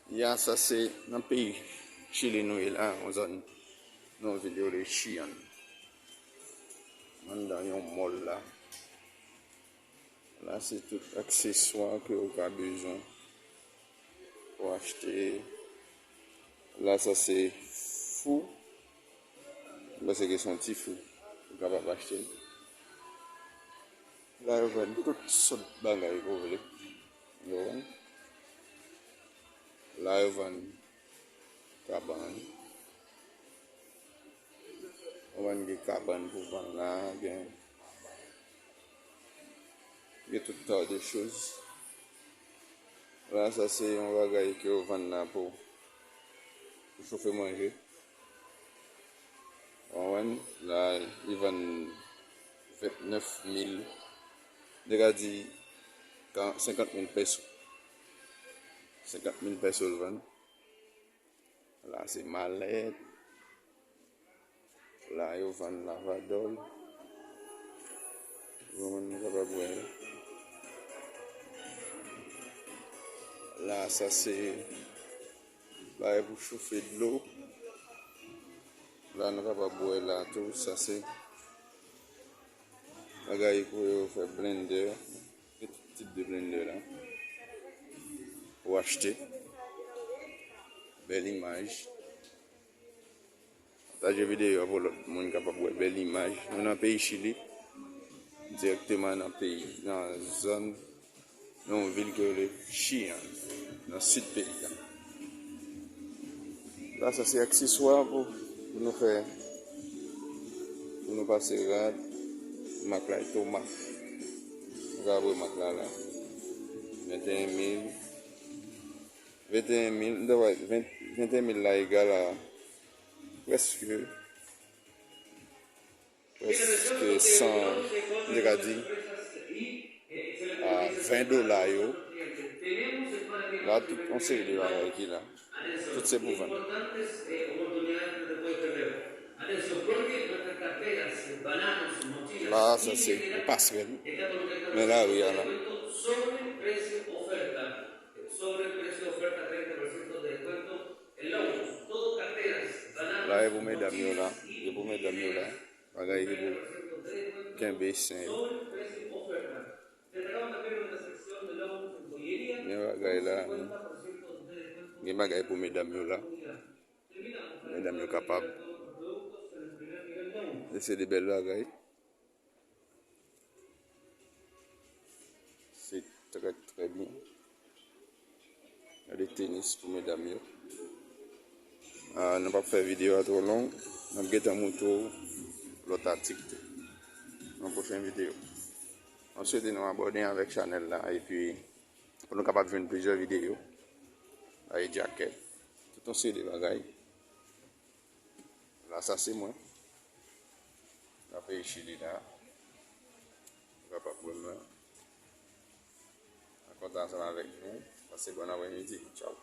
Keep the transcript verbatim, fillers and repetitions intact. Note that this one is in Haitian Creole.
Ya, sa se nan peyi Chili nou ye la, yon zòn, nan yon vil yo rele Chillán. Anndan yon mòl la. La se tout akseswa ke w ka bezwen pou achte. La sa se fou. M panse ke se yon ti fou. Ou kapab achte l. La yo vann tout sòt bagay ke w vle. Yo vann. La yo vann kabann. Ou konprann, gen kabann pou vann la, gen, gen tout tas de choz. La sa se yon bagay ke yo vann la pou, pou chofe manje. Ou konprann? La li vann vennèf mil, m te ka di senkant mil peso. Senkant mil peso l vann. La se malèt. La yo vann lavadòl. Ou konprann, nou kapab wè. La sa se bagay pou chofe dlo. La nou kapab wè la tou, sa se bagay pou yo fè blendè. Gen tout tip de blendè la. Ou achte. Bèl imaj. Pataje videyo a pou lòt moun kapab wè bèl imaj. Nou nan peyi Chili. Dirèkteman nan peyi, nan zòn, nan yon vil ke yo rele Chillán, nan sid peyi a. La sa se akseswa pou, pou nou fè, pou nou pase rad. Mak la e Toma. Nou ka wè mak la la. Venteyen mil. Venteyen mil, m te wè, ven, venteyen mil la egal a prèske, prèske san, m te ka di, a ven dola yo. La tout yon seri de bagay ki la. Tout se pou vann. La sa se yon pasrèl. Men lari a la. La e pou medam yo la. E pou medam yo la. Bagay ki pou kenbe sen yo. Men bagay la, gen bagay pou medam yo la. Medam yo kapab. E se de bèl bagay. Se trè, trè byen. Gade tenis pou medam yo. Ah, nou p ap fè videyo a twò long. N ap gentan montre w lòt atik tou nan pwochen videyo. Mwen swete nou abòne avèk chanèl la epi pou nou kapab jwenn plizyè videyo. Bay djakèt. Tout yon seri de bagay. La sa se mwen. Nan peyi Chili la. Ou kapab wè m la. Mwen kontan ansanm avèk nou. Pase bòn apremidi. Tchaw.